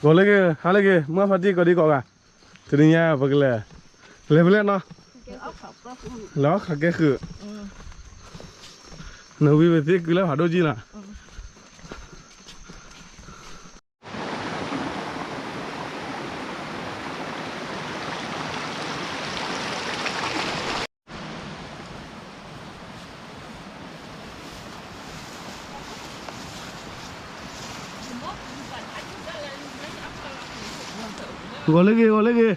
ဂီၤလၢဂ့ၤ ဟါလၢဂ့ၤ မုၢ်ဖါတံၢ်ကီးဒံကီးဂၤ, တနံၤညါပကလဲၤ, လဲၤဖဲလဲၣ်နီၤ, လဲၤခးကဲဃုာ်, နဝံၤပသ့ကုလၢဖးဒိၣ်ကံလီၤ. ဂီၤလၢဂ့ၤ ဂီၤလၢဂ့ၤ,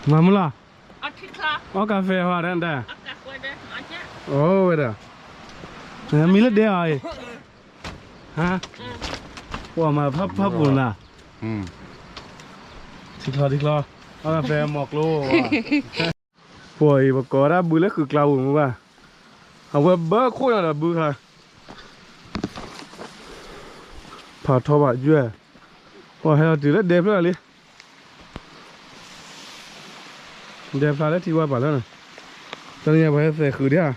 မၤမုၢ်လီၤ, အီၣ်ကါဖဲဟီဒၣ်တၢ်, အိၣ်ဝဲဒၣ်, မံလၢဒဲအီၤအံၤ, ဟါ, ပှၤမၤဖးဖးပူၤနၤ, ထံချီထံချီ, အီၣ်ကါဖဲမီၤကျိ, ပှၤအံၤပကိးဝဲဒၣ်ဘုလၢဃုာ်ကျါပူၤမုၢ်ဘၣ်, အဝဲဘၢခိၣ်ညါဒီးဘုခါ ဖးထီဘၣ်ယွဲၢ်, ပှၤဟဲလီၤတုၤလၢဒဲဖျၢၣ်လံ, ဒဲဖျၢၣ်လၢထံဝါပာ်လၢန့ၣ်, တနံၤညါပှၤဟဲသဲးဃုာ်ဒံးဧါ,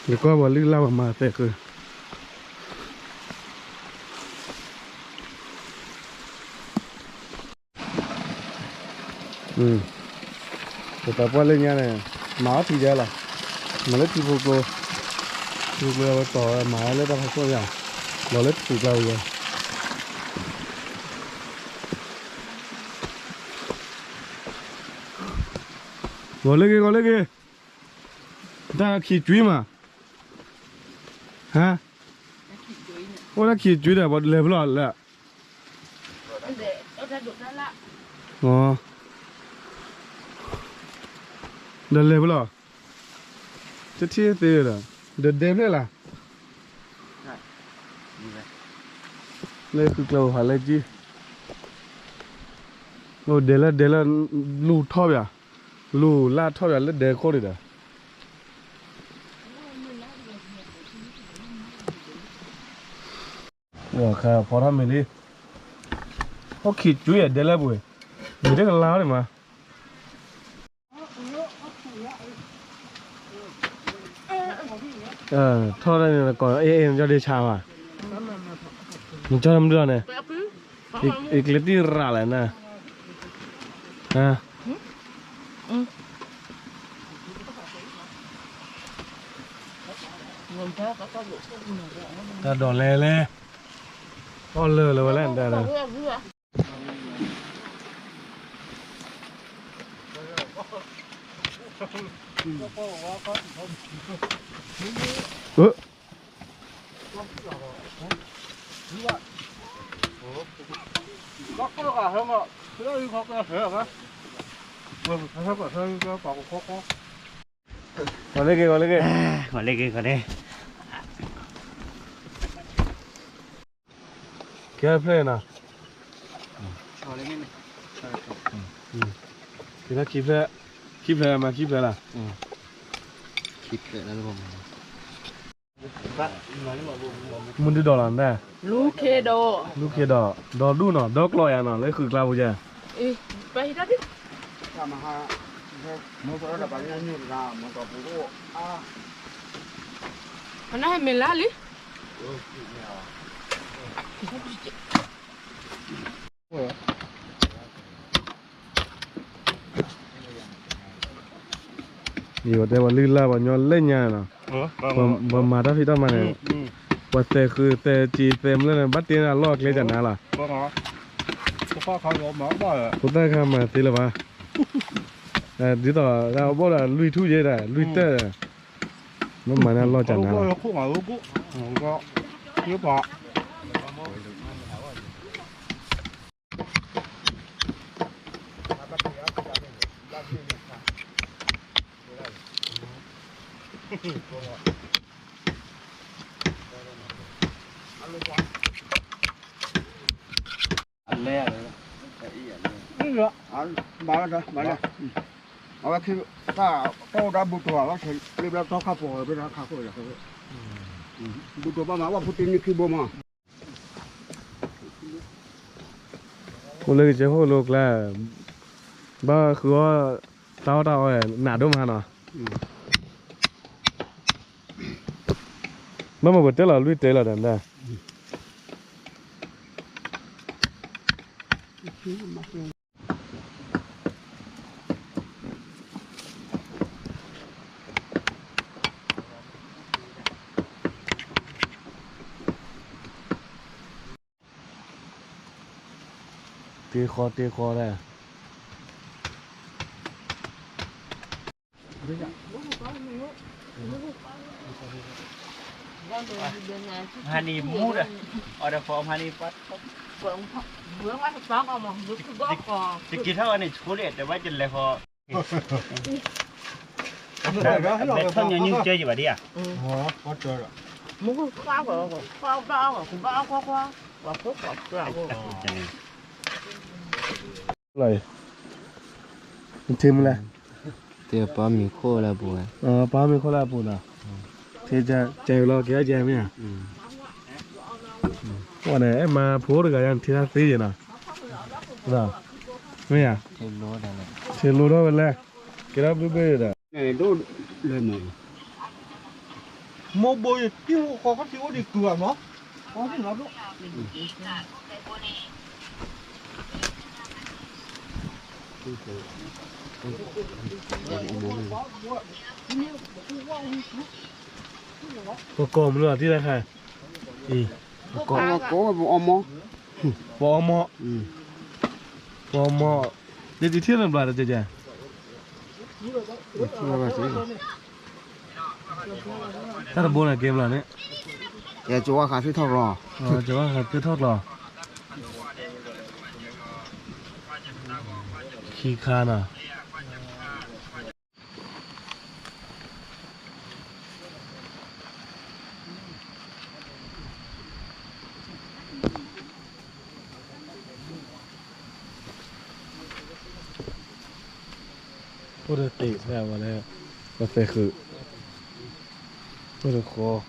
ယကွၢ်ပှၤလုၢ်လၢ်ပှၤမၤသဲးဃုာ် ပသးပှၢ်လၢညါန့ၣ်, မၤအီၣ်ထံယါလီၤ, မၤလၢထံဖိကျိ, ထံဖိကျိဝဲတီၤမၤလၢတၢ်ဖးခိၣ်ယါ, လီၤလၢထံကျါပူၤယါ, ဂီၤလၢဂ့ၤ ဂီၤလၢဂ့ၤ, တၢ်ခံးကွံမး, ဟါ, အိၣ်တၢ်ခံးကွံဒီး ပှၤလဲၤဖဲလဲၣ်လၢ ဒီးလဲၤဖဲလဲၣ်, တထံၣ်သ့ဒီး, ဒီးဒဲဖျၢၣ်လၢ်, လၢဃုာ်ကျါပူၤဖးလဲၢ်ကံ, အိၣ်ဒဲလၢဒဲလၢ, လူၤထီၣ်ပၠး, လူၤလၢထီၣ်ပၠးလၢဒဲခိၣ်န့ၣ်ဒီး ဖီထီၣ်မ့ၢ်လံ, ဟီၣ်ခံးကွံယဲဒဲလၢပူၤ, မ့ၢ်တကလါအီၤန့ၣ်မး, ထီၣ်ဒၣ်န့ၣ်ကီး အ့ၣ်အ့ၣ် နကၠီဒ့ဆါဘၣ်, နကၠီမုၢ်လီၤန့ၣ်, ယကျဲတံၢ်ရၤလဲၣ်နၤ, တၢ်ဒိးလဲၤလဲၤ, အီၣ်လၢာ်လၢာ်ဝဲလဲၣ်တၢ်ဒီး ဂီၤလၢဂ့ၤ ဂီၤလၢဂ့ၤ, ဂီၤလၢဂ့ၤ ဂီၤလၢဂ့ၤ, ကဲဖျၢၣ်နီၤ, ခံဖျၢၣ်, ခံဖျၢၣ်မၤခံဖျၢၣ်လီၤ, မုၢ်ဒုဒီးလီၤ, လူၤခ့ဒီး, လူၤခ့ဒီး, ဒီဒူၣ်နီၤ ဒီကျီယါနီၤ လၢဃုာ်ကျါပူၤယါ, အနၢ်ဟဲမ့ၢ်လါလံ ယတဲပှၤလုၢ်လၢ်ပှၤညီလၢညါနီၤ, ပှၤမၤတၢ်ဖံးတၢ်မၤန့ၣ်, ပှၤသဲးဃုာ်သဲးစံးသဲးမလၢန့ၣ် ဘၣ်တ့န့ၢ်အလီၢ်အကျဲကနၤလီၤ, ဖိသၣ်ခါမၤသ့လၢၤဘၣ်, ဒ်သိးတၢ်အဘီၣ်ဒီးလွံၢ်ထူၣ်ယဲဒၣ် လွံၢ်တၢၢ်, မ့ၢ်မၤန့ၢ်အလီၢ်ကနၤလီၤ. အလဲၢ်, မၤလၢ, မၤလၢ, အဝဲခံ, တၢ်အိၣ်ဒီးဘူၣ်တိၢ်ဘၣ်ဝဲ, လၢဘျီတၢ်ခါပီၢ်ဝဲဖဲတၢ်ခါခိၣ်, ဘူၣ်တိၢ်ဘၣ်မၤဝဲဖိတ့နံၣ်ခံဘိမး, အိၣ်လၢကစၢၢ်ခိၣ်လိၤကျါ, ဘၣ်ဃုအီၣ်တၢ်အီၣ်တၢ်အီ, နးဒိၣ်မးနီၤ, ဘၣ်မ့ၢ်ပတဲလီၤလွံၢ်တဲလီၤဒီး, တ့ဃီတ့ဃီဒၣ် ဟါန့ၣ်မူဒီး အီၤဒီးဖီမဟါန့ၣ်ပှၤ တက့ၤထီၣ်အီၤန့ၣ်ဆိလ့ၣ် တဲဝဲကလဲၤဃီ ဘဲထီၣ်ညီနုၢ်ကၢယဘၣ်ဒံးဧါ လီၤအံၤ နထံၣ်မလဲၣ် ပှၤမံၤခိၣ်လၢအပူၤ, ပှၤမံၤခိၣ်လၢအပူၤနီၤ, ကဲလီၤကဲကဲမ့ၢ်ဧါ, ဝဲန့ၣ် အဲၣ်မါဖိတဂၤယါ နထံၣ်တၢ်သ့ယဲနီၤ, မ့ၢ်ဧါ, ထံလိထီၣ်ဝဲလဲၣ်, ကဲထီၣ်ဘျုးဘျုးဒီး ဒိၣ်လၢန့ၣ် မိၢ်ဘိယတံၢ်ဃီခီၣ်ထံး အိၣ်ဒံးတုၤအမီၢ်, ပကိးမနုၤအတံၢ်တခါ, ပကိး, ပအီမီၢ်, ပအီမီၢ်, ဒ်တထံၣ်လၢဘျီတကဲကဲ တၢ်တဘိန့ၣ်ကဲဘျီန့ၣ်, ကဲကဝါဃးသ့ၣ်ထီၣ်ကျီ, ကဝါဃးသ့ၣ်ထီၣ်ကျီ, ခံခါနီၤ အိၣ်ဒီးတ့ၢ်ဝဲလၢ ပသဲးဃုာ်,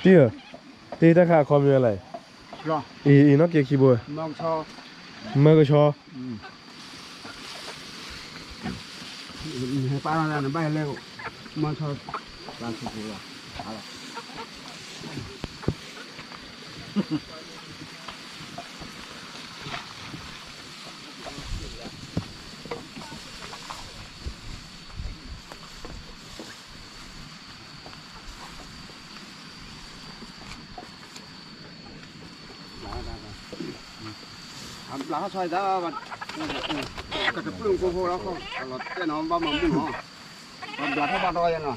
အိၣ်ဒီးဃီ တံၢ်ဧၢ, တ့ၢ်တၢ်ခါအခီပညီလဲၣ်, အံၤ အံၤနီၣ်က့ခံဘိ, မၢကဆီ အဘျးထီၣ်ဆီယၤ, ကတပျုၢ်ကိၢ်ဖိလီၤ, လီၤတဲာ်နီၤ ဘၣ်မၤမုၢ်နီၤ, ပဘျးထီၣ်ဘၣ်ထီၣ်ယၤနီၤ,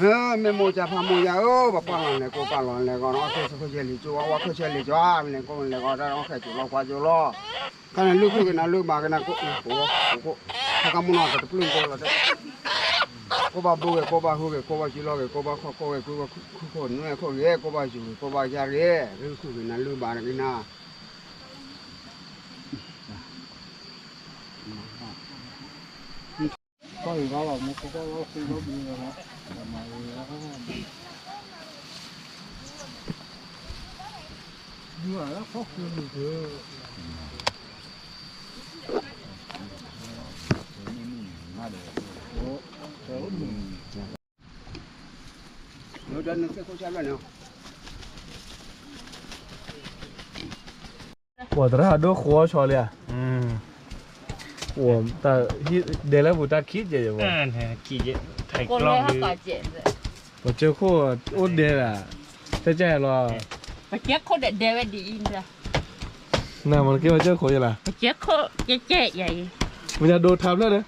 မ့ၢ်မိၢ်ကၢ်ဖးမိၢ်ယၤဧၢ, ပပၢ်လီၤလဲၤကိးပၢ်လီၤလဲၤဂီၤနီၤ, အီၣ်ခိၣ်ဆၢခိၣ်ဆဲလံာ်ကၠိဝါ ဝါခိၣ်ဆဲလံာ်ကၠိဝါ လဲၤကိးလဲၤဂီၤတၢ် အီၣ်ဃဲးကၠိလီၤကွၢ်ကၠိလီၤ, ခါန့ၣ်လုၢ်ခိၣ်က့ၤနၤလုၢ်ဘၣ်က့ၤနၤကိး, ခါကမူနီၤကတပျုၢ်ကိၢ်လီၤတဲာ်, ကိးဘၣ်ဘိဂ့ၤ ကိးဘၣ်ဟုဂ့ၤ ကိးဘၣ်ကၠံလီၤဂ့ၤ ကိးဘၣ်ခီၣ်ခိၣ်ဂ့ၤ ကိးဘၣ်ခုခိၣ်နွဲၣ်ခိၣ်ဂ့ၤ ကိးဘၣ်ယူၤဂ့ၤ ကိးဘၣ်ယါဂ့ၤ လုၢ်ခိၣ်က့ၤနၤလုၢ်ဘၣ်က့ၤနၤ ပှၤသရၣ်ဒိၣ်ဃီဆီလံဧါ, ပှၤတၢ်ဟံၣ်ဒဲလၢပူၤတၢ်ခံကဲးယဲၢ်ဘၣ်, ခံကဲး, ပှၤကၢခိၣ်အိၣ်ဒဲဒၣ်, တကဲလီၤ, ပကဲခိၣ်ဒဲဒဲဝဲဒ်အံၤ, နမ့ၢ်ကဲပှၤကၢခိၣ်ယဲၢ်လီၤ, ပကဲခိၣ်ကဲကဲးယဲၢ်အံၤ, မ့ၢ်ယဒိထါဖျၢၣ်ဒီး,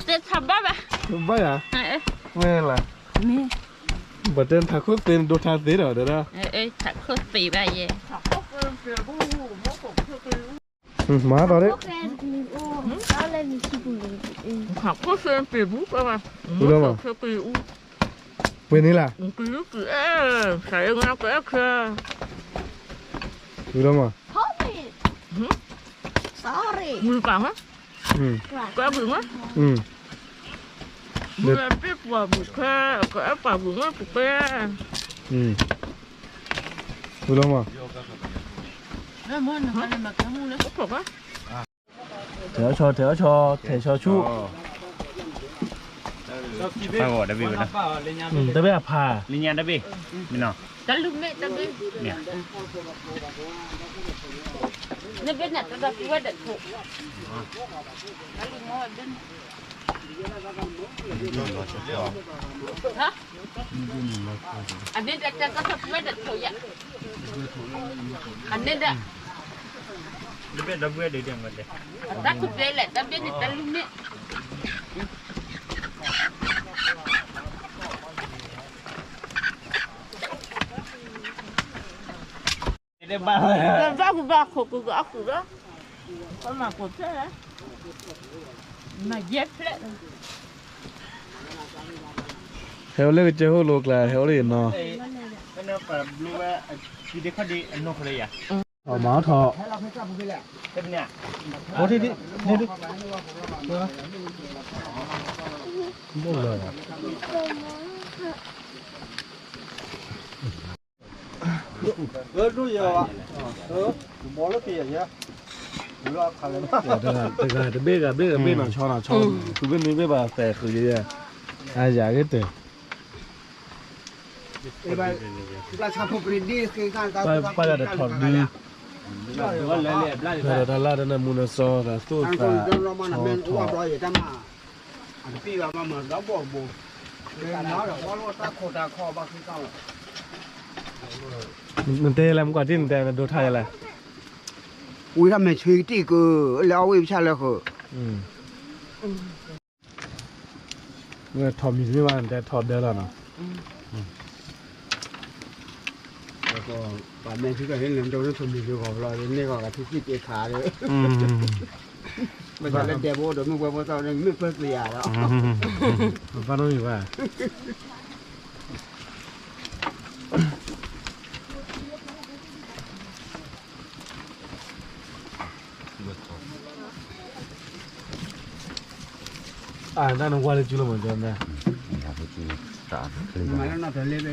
တထါဘၣ်ဘၣ်, ဘၣ်ယၤ, မ့ၢ်လီၤ, မ့ၢ် ပှၤတဲထးခိၣ်သ့န့ၣ် ဒိထါသ့ဒီး, ထးခိၣ်သ့ဘၣ်ယဲၢ်, မၤသီဒ့ၣ်, ထးခိၣ်သ့ပ့ၤဘူးပှၤဘၣ်, ပှ့ၤန့ၣ်လီၤ, ကဲ, ဝံၤလီၤမး, ကဲ, ဝံၤလီၤမး, ထဲးအီၣ်ဆီ ထဲးအီၣ်ဆီ ထဲးဆီဆူၣ်, တဘ့ၣ်အဖး လၢညါတဘ့ၣ်, တၢ်လူၤမ့ၢ်တဘ့ၣ်, နဘ့ၣ်န့ၣ် တၢ်ဒိးပဝဲဒၣ်ထိး, တၢ်လူၤမ့ၢ်ဘ့ၣ်န့ၣ် အန့ၣ်ဒီးတၢ်ကီၢ်ပဝဲဒၣ်ထိးယဲ, အန့ၣ်ဒီး တၢ်ကဘ့ၣ်လဲၣ် တၢ်ဘ့ၣ်န့ၣ်တၢ်လူၤမ့ၢ် ဘၣ်ကဘၣ်ခိၣ်ကဂၤအခိၣ်ဒီး ပမၤကိးဖျဲၣ်လဲၣ်, မၤယဲဖျဲၣ်, ဟဲအိၣ်လၢကစၢၢ်ဟိၣ်လိကျါ ဟဲအိၣ်လၢယနီၤ, မၤအီၣ်ထီၣ်, အိၣ်ဒံးဒံး, ဒံးဒံး, ဘိၣ်လၢ တဂၤတဘ့ၣ်ဂၤဘ့ၣ်ဂၤဘ့ၣ်နီၤ ဆီနီၤ ဆီ, ဃုဘ့ၣ်နွံဘ့ၣ်ဘၣ်သဲးဃုာ်ယဲ, အါယၤဂ့ၤတၢ်, ပၢ်တထီၣ်ဒု, ဒီးတၢ်လၢ်တၢ်နၢမူနၢစီ သးသူၣ်သး, နတဲလဲၣ် မကွၢ်တံၢ် နတဲနဒိထါယလဲၣ်, ဝံၤထီၣ်မဲာ်ဆှံကတံၢ်က, လဲၤအီၣ်ဝံၣ်ပဆၣ်လၢဃုာ်, ထီၣ်မံၤတမ့ၢ်ဘၣ် နတဲထီၣ်ဒၢလီၤနီၤ, ပမဲာ်ဆှံကဟ့ၣ်လၢနဒိထီၣ်မံၤ ဃီဖျီန့ၢ်ဂီၤကထံၣ်သံၣ်က့ခါလၢ, မ့ၢ်တၢ်လၢဒဲးဖိဒီးမ့ၢ်ဝဲဖိသၣ်န့ၣ် မ့ၢ်ပၢၢ်သ့ဧါဒီး, ဘၣ်နီတမံၤဘၣ် အတၢ်နဝါလၢကၠူလီၤမး ကၠီမ့ၢ်, မၤလၢနီၢ်တလ့ဘဲဒိၣ်, မ့ၢ်နခံနၤလၢဒီး,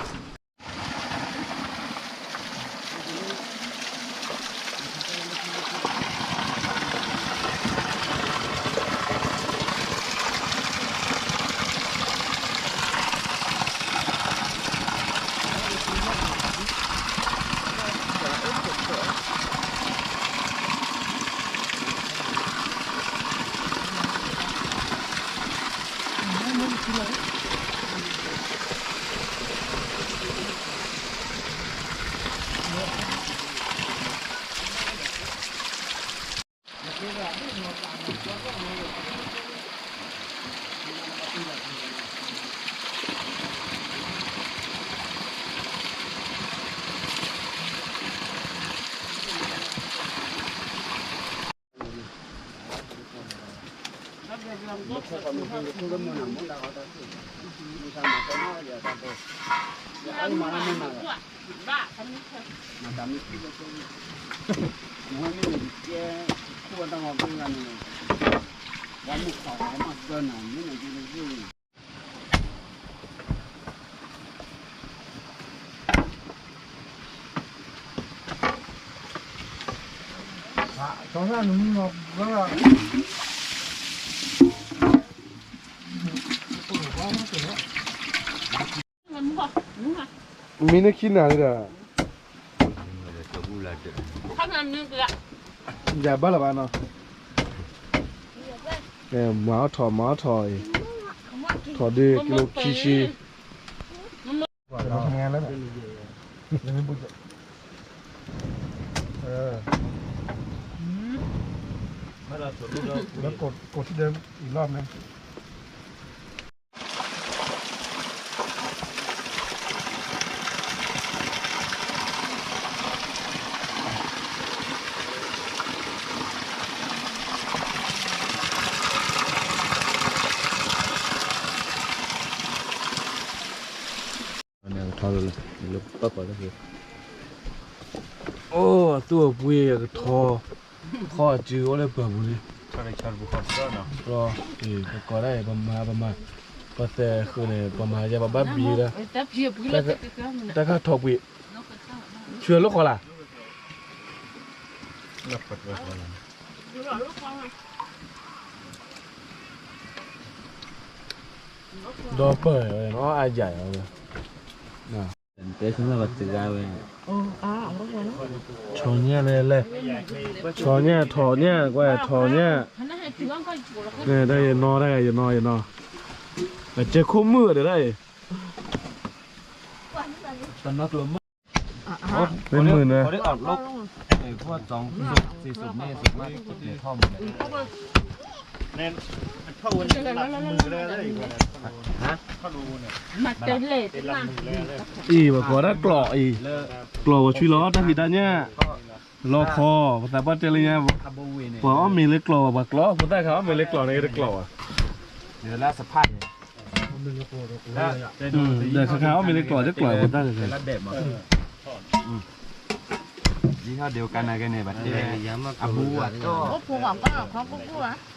ယဘၣ်လၢၤဘၣ်နီၤ, မၤအီၣ်ထီၣ် မၤအီၣ်ထီၣ်အံၤ, ထီၣ်ဒုး ကံလိခံဆံ, แล้วกด กดที่เดิมอีกรอบนึง ကထီလၢလၢ လၢပၢ်ပၢ်လၢဟ့ၣ်, အိၣ်အသူၣ်အပှ့ၤအကထီ, ခီၣ်အစုအိၣ်လၢပၢၤပူၤလံ, ပကိးဒၣ်အံၤ ပမၤ ပမၤ, ပသဲးဃုာ်န့ၣ် ပမၤယဲ ပဘၣ်ဘံၤဒီး, တၢ်ခါထီၣ်ပှ့ၤ, ဆူလၢဃီလၢ်, ဒီးပၢၢ်နီၤ အါယၤနီၤ တဲဆူညါဘၣ်တဂၤဝဲ ဆီညၣ်လဲၣ်လဲၣ် ဆီညၣ် ထိးညၣ် ကွၢ် ထိးညၣ် တၢ်ယနီၤ တၢ်ယနီၤ ယနီၤ အကဲခိၣ်မုၣ်ဒီးတၢ်အံၤ မ့ၢ်မုၣ်နၤ အံၤ ပှၤကိးဒၣ်ကျိးအံၤ ကျိးပှၤဆွံလီၤ တၢ်ဖံးတၢ်ညၣ် လီခီ ပသးပှၢ်တဲလၢညါ ပှၤအီၣ်မ့ၤလၢကျိးဘၣ် ပှၤကျိး ဖိသၣ်ခါအီၣ်မ့ၤလၢကျိးန့ၣ် တကျိးဘၣ် ဒီးခါခါအီၣ်မ့ၤလၢကျိး တကျိး ဖိသၣ်ခါ ဒိၣ်ဘၣ်လၢ ကံကံဝဲ ပှၤဒိၣ် မ့ၢ်န့ၣ် အီၣ်ဘျုးနထးခိၣ်ဘျ့န့ၣ် ကွၢ်ကွၢ်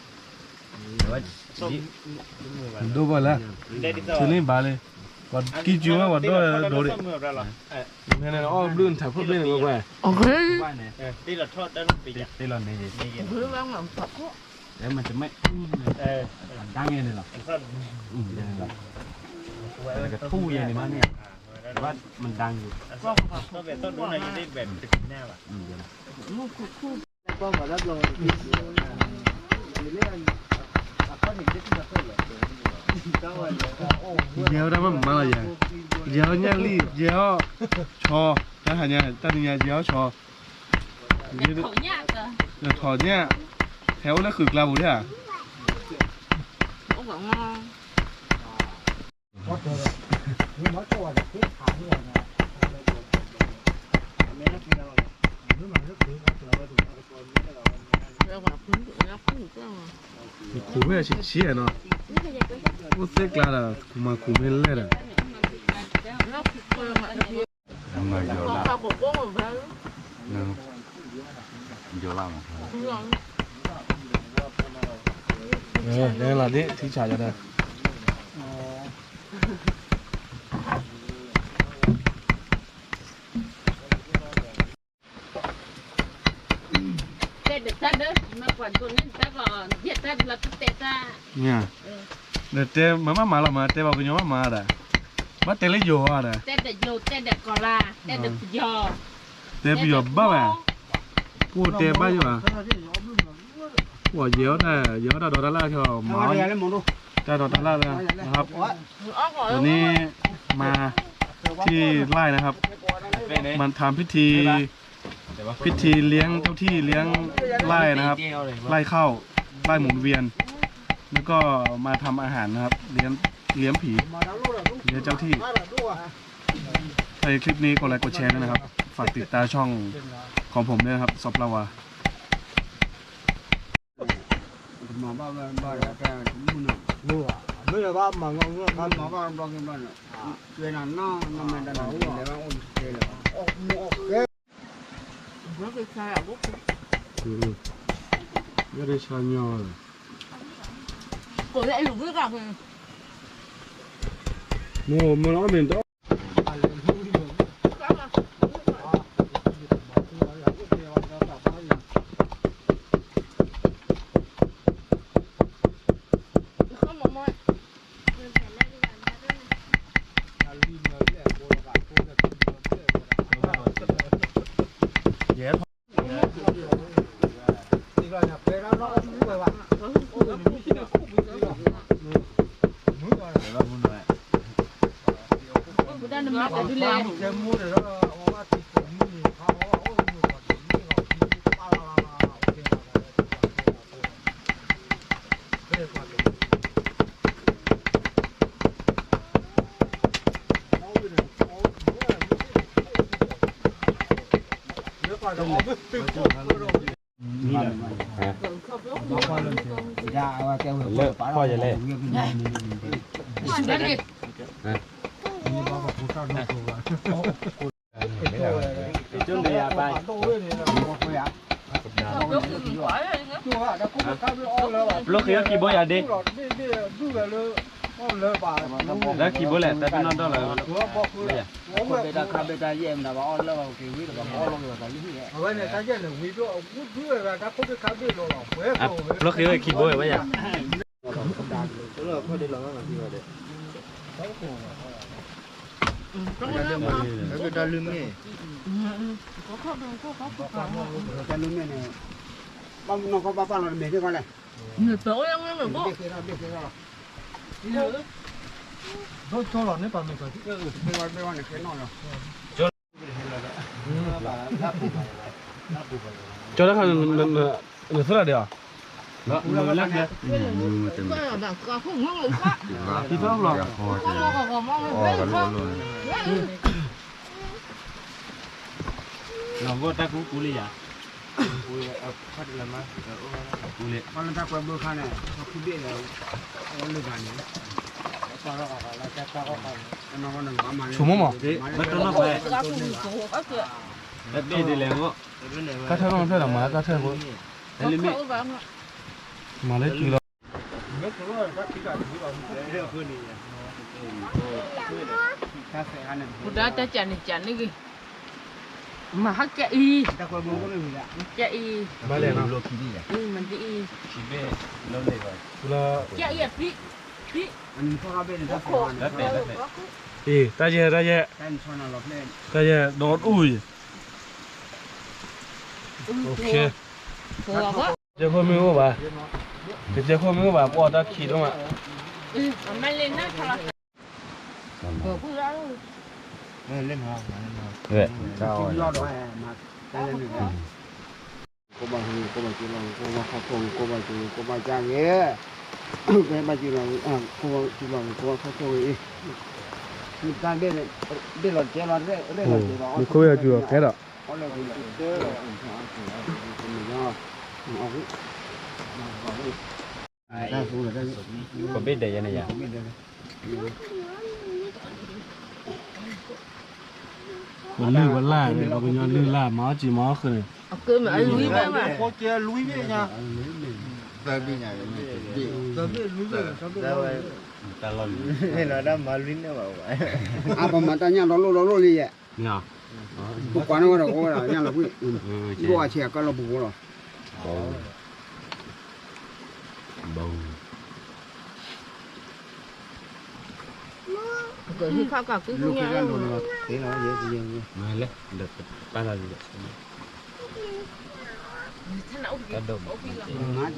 မ့ၢ်န့ၣ် အီၣ်ဘျုးနထးခိၣ်ဘျ့န့ၣ် ကွၢ်ကွၢ် ကထူၣ်ယဲန့ၣ်မးန့ၣ် မ့ၢ်ဒၣ်ယိၤ ယဲဝဲဒၣ်မ့ၢ်မါလီၤယဲ ယဲဝဲဒၣ်မ့ၢ်မါလီၤယဲ ယဲအီၣ်ညၣ်လံ ယဲအီၣ်ဆီ တၢ်ဟါညါ တၢ်နံၤညါ ယဲအီၣ်ဆီ ယဲထိးညၣ် ဟဲအိၣ်လၢဃုာ်ကျါပူၤဒၣ်ဧါ ခူၣ်ဖဲဆံးဆံးနီၤ အိၣ်သ့ၣ်ကျါဒီး မၤခူၣ်ဖဲလဲၣ်ဒီး ယလၢ်မး လၢဒ်ထံဆးယၤဒီး တဲတၢ်ဒီး မ့ၢ်ပှၤဒိးန့ၢ်တၢ်ဘၣ် ယဲတၢ်လီၤတတဲတၢ် ဒီးတဲမၤမၤလီၤမး တဲဘၣ်ကညီမၤမၤဒီး ဘၣ်တဲလၢယိၤအီၤဒီး တဲတယိၤ တဲတကီၤလၤ တဲတပယီၤ တဲပယီၤဘၣ်ဘၣ် ပှိၢ်တဲဘၣ်ယဘၣ် ပှၤယဲအီၣ်တၢ် ယဲအီၣ်တၢ်ဒီးတၢ်လၢ်ခဲအီၤ မၤ တၢ်ဒီးတၢ်လၢ်လၢ นะครับ วันนี้มาที่ไร่นะครับ มาทำพิธี พิธีเลี้ยงเจ้าที่เลี้ยงไร่นะครับ ไร่ข้าว ไร่หมุนเวียน แล้วก็มาทำอาหารนะครับ เลี้ยง เลี้ยงผี เลี้ยงเจ้าที่ ถ้าคลิปนี้กดไลค์กดแชร์ด้วยนะครับ ฝากติดตามช่องของผมด้วยนะครับ ซอฟลาวา မ့ၢ်ဘၣ်မၤငီၢ်ငီၢ်ခါမၤဘၣ်ဘျီက့ၤဘျီန့ၣ် ကဲနၤနီၢ်နမဲာ်တၢ်န့ၣ် လဲၤဘၣ်အိၣ်တကဲလၢၤဘၣ် ယရဆါညီလၢ ကိးလၢအလူၤဘုကၣ်ဖဲ မ့ၢ်မ့ၢ်လီၤမ့ၢ်ဒီး လၢဖီၣ်ယလဲၣ် ပျိၢ်ဃ့အီၣ်ကံဘီယၤဒ့ ဒုးဝဲလၢ တၢ်ခံဘိလဲၣ် တၢ်တနီၣ်ဒီၣ်လီၤ, အဝဲန့ၣ် တၢ်ယဲၢ်န့ၣ် ဝံၤ ဖျိဃ့ဝဲခံဘိဝဲယၤ, တၢ်လၢမ့ၢ်န့ၣ် ဘၣ်မနီၢ်ကီၢ်ဘၣ်ပာ်လီၤတမဲာ်သ့ၣ်ခီလဲၣ်, ဒိၣ်ကၠီလီၤန့ၣ်ပာ်မဲာ်ကီၢ်, ကၠီတခါ နသရၣ်ဒံးဧါ, လီၤဂီၢ်တၢ်ကူကူလံယၤ, ကူလံ, လၢတၢ်ကွဲဘၢခါန့ၣ် လၢဂၤန့ၣ်, ဆိကမိၣ်မး, တဘ့ၣ်ဒ်လဲၣ်ဂီၢ်, ကါထၢၣ်နီၣ်ဖျဲၣ်ဒီးမၤကါထၢၣ်ဖိ, မၤလၢကံလီၤ မၤဟးကဲအံၤ, ကဲအံၤ, မၤလဲၣ်နီၤ, မၤဒ်အံၤ, ကဲအံၤ, အံၤ တၢ်ယဲၢ် တၢ်ယဲၢ်, တၢ်ယဲၢ်ဒီဒူၣ်အံၤ, ကဲခိၣ်မ့ၢ်အိၣ်ဘၣ်, ကဲခိၣ်မ့ၢ်အိၣ်ဘၣ် ပှီၢ်တၢ်ခံဒိၣ်မး ကဘၣ်ဟူ ကဘၣ်က့ၤလီၤ ကဘၣ်ခီၣ်ခိၣ် ကဘၣ်က့ၤ ကဘၣ်ကၢ်ဂ့ၤ ကဘၣ်က့ၤလီၤ ကဘၣ်က့ၤလီၤ ကဘၣ်ခီၣ်ခိၣ်ဂ့ၤ မ့ၢ်တၢ်ဒ့ၣ်လီၤကဲလီၤ ရဲၣ်လီၤကဲလီၤ မ့ၢ်ခိၣ်ဝဲက့ၤအီၤကဲဒီး ပဘ့ၣ်ဒဲးယဲန့ၣ်ယၤ ပလုၢ်ပလၢ်န့ၣ် ပှၤကညီလုၢ်လၢ် မၤအီၣ်စံၤမၤအီၣ်ဃုာ်န့ၣ် အပမၤတၢ်ညၣ်ဒီလိၣ်ဒီလိၣ်လံယဲၢ် မ့ၢ်ဧါ ပကွၢ်န့ၢ်ဝဲဒီးအိၣ်ဝဲဒၣ်ညၣ်လီၤကွံာ် ဒိၣ်အဆံးအကၢလီၤပူၤဖိလီၤ ဘီ ကဟံးခါကးကုကုညါ မၤလဲၣ် ဒီးပာ်လီၤလံ တၢ်ဒိၣ်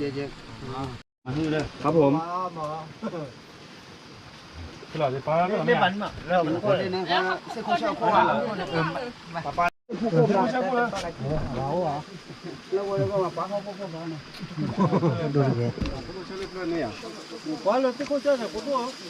မး ครับผม ပကစၢ်မ့ၢ်ဒီး ကွၢ်ထွဲဘုဂ့ၤမ့ၢ်ဒၣ်ဂ့ၤ ကွၢ်မ့ၢ်ဒၣ် အီၣ် ဟ့ၣ်န့ၣ် ဆီ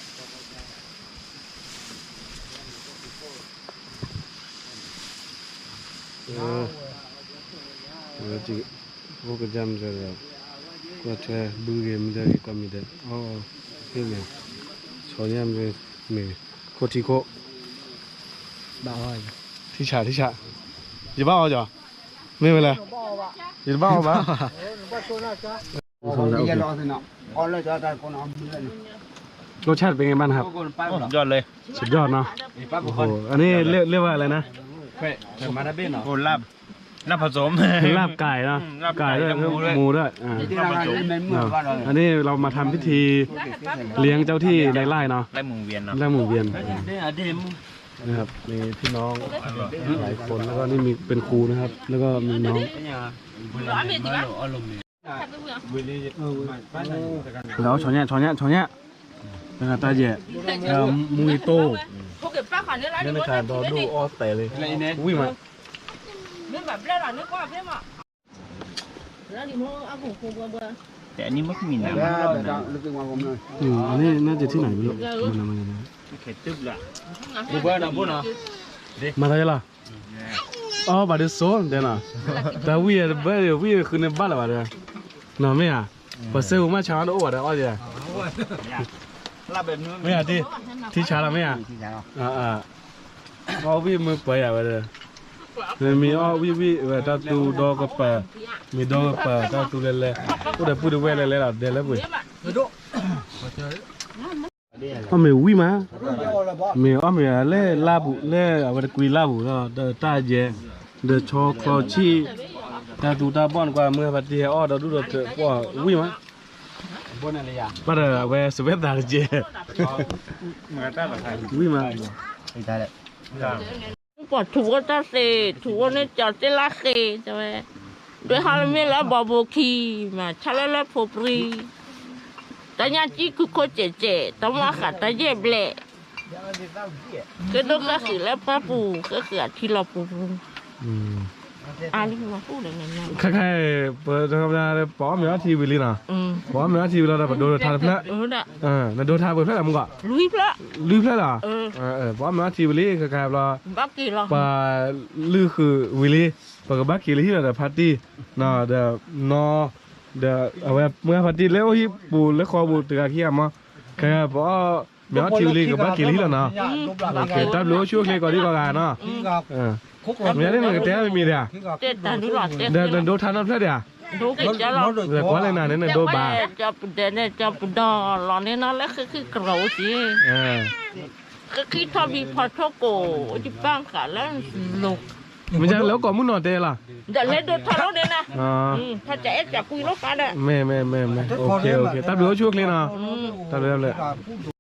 ညၣ်မ့ၢ်မ့ၢ် ခိၣ်ထံခိၣ် ထံဆး ထံဆး ယဘၣ်အီၣ်ကီး မ့ၢ်ဝဲလဲၣ် ယတဘၣ်အီၣ်ဘၣ် รสชาติเป็นไงบ้างครับ ยอดเลย สุดยอดเนาะ โอ้โห อันนี้เรียกเรียกว่าอะไรนะ ลาบ ลาบผสม ลาบไก่เนาะ ไก่ด้วย หมูด้วย อ่า อันนี้เรามาทำพิธีเลี้ยงเจ้าที่ในไร่เนาะ ไร่หมุนเวียนเนาะ ไร่หมุนเวียน นะครับ มีพี่น้องหลายคน แล้วก็นี่มีเป็นครูนะครับ แล้วก็มีน้อง လီၤ ဆီညၣ် ဆီညၣ် ဆီညၣ် တဂၤတၢ်ယဲၢ် မူဂ့ၤတိၢ် လၢနခါဒီဒိၣ်အီၣ်တဲာ်လံ ဝံၣ်မး แต่อันนี้มันก็มีน้ำ อืม อันนี้น่าจะที่ไหนไม่รู้ มันอะไรนะ มาได้ละ อ๋อ บาดเดยวโซน เดี๋ยวนะ แต่วิ่งเบอร์เดียววิ่งคืนในบ้านละบาดเดียว နော်မ့ၢ်ဧါ ပစဲးဟူမးဆါဒီးအိၣ်ဘၣ်ဒီးအီၣ်ဒံး မ့ၢ်ဧါ ထံဆါလီၤမ့ၢ်ဧါ အဝံၣ်မ့ၢ်ပှဲၤယၤဝဲဒီး မ့ၢ်အီၣ်ဝံၣ်ဝံၣ်ဝဲတၢ်သူဒီကပၤ, မ့ၢ်ဒီကပၤတၢ်သူလဲၤလဲၤ, အိၣ်ဒီးပုၢ်ဒီဝဲၢ်လဲၤလဲၤဒီးဒဲလၢပှဲၤ အီၣ်မ့ၤဝံၣ်မး, မ့ၢ်အီၣ်မ့ၤလၢလါပူၤ လၢအဝဲတကွံလါပူၤဒီး တၢ်ယဲ, ဒီးဆီချီဆံၣ်, တၢ်သူတၢ်ဘီၣ်နကွၢ် မုၢ်ဟါပှၤတ့ဟဲအီၣ်ဒီးဒူၣ်ဒီးထၢး ပှၤဝံၣ်မး, ဘၣ်ဒီးအဝဲစဝဲသးတကဲ, ဝံၣ်မး ပှၤထူးဝဲတၢ်သ့ၣ် ထူးဝဲန့ၣ်ကၠီၤတ့လါသ့ၣ် တဲဝဲ, ဒွဲဟါလၢမ့ၢ်လၢအဘီဘိခံ, မၤဆါလၢလၢဖိပြံ, တၢ်ညၣ်ကံၢ်ခုခိၣ်စဲးစဲး တၢ်မီၢ်ဃာ်တၢ်ယဲၢ်ဘျဲၣ်, ကဲဒိၣ်ကဲဃံးလၢပှၢ်ပူၤ ကဲဃံးအထံလီၤပူၤပူၤ, အါလံမၤပူၤလၢနၤ, ခဲခါ ပ ပအီၣ်မ့ၤအီထံဝံၤလံနီၤ, ပအီၣ်မ့ၤအီထံဝံၤလီၤဒီး ပဒိထါတဖျၢၣ်, နဒိထါပှဲၤဖျၢၣ်လၢမုၢ်ကီး, လွံၢ်ဖျၢၣ်, ပအီၣ်မ့ၤအီထံဝံၤလံ ခဲခါဘျီ, ပလုၢ်ဃုာ်ဝံၤလံ, ပကဘၣ်က့ၤလၢဟံၣ်လီၤဒီးဖါတံၢ်, ဒီးနီၢ်, ဒီးအဝဲမုၢ်ဖါတံၢ်လၢအိၣ်ဟံၣ်ပူၤလၢဃီပူၤတဂၤခံဂၤမး, ခဲခါ ပအီၣ်မ့ၤအီထံဝံၤလံ ကဘၣ်က့ၤလၢဟံၣ်လီၤနီၤ, တၢ်ဘျုးအိၣ်ဆူၣ်အိၣ်ချ့ကိးဒံကိးဂၤနီၤ, မ့ၢ်န့ၣ်နကတဲမံၤမံၤဒၣ်, ဒီးနဒိထါနီတဖျၢၣ်ဒၣ်, ကွၢ်လၢနၤန့ၣ်နဒိဘၣ်, ကၠီပဒဲန့ၣ် ကၠီပဒီလီၤန့ၣ်နီၤ လၢဃ့ၢ်ဃံၣ်ကရီးအိၣ်က့ၤ, ဃ့ၢ်ထီၣ်ဘံဖီထိၣ်ကိး အိၣ်ကပၣ်ဃာ်လၢလိၤ, မ့ၢ်လၢကိးမုၢ်နီၤတဲလီၤ, ဒီးလဲၤဒိထါလီၤန့ၣ်နီၤ, ဖဲကအဲၣ်ကကွံလိာ်သးဒီး, မ့ၢ်မ့ၢ်မ့ၢ်မ့ၢ်, တၢ်ဘျုးအိၣ်ဆူၣ်အိၣ်ချ့နီၤ, တၢ်ဘျုးတၢ်ဘျုး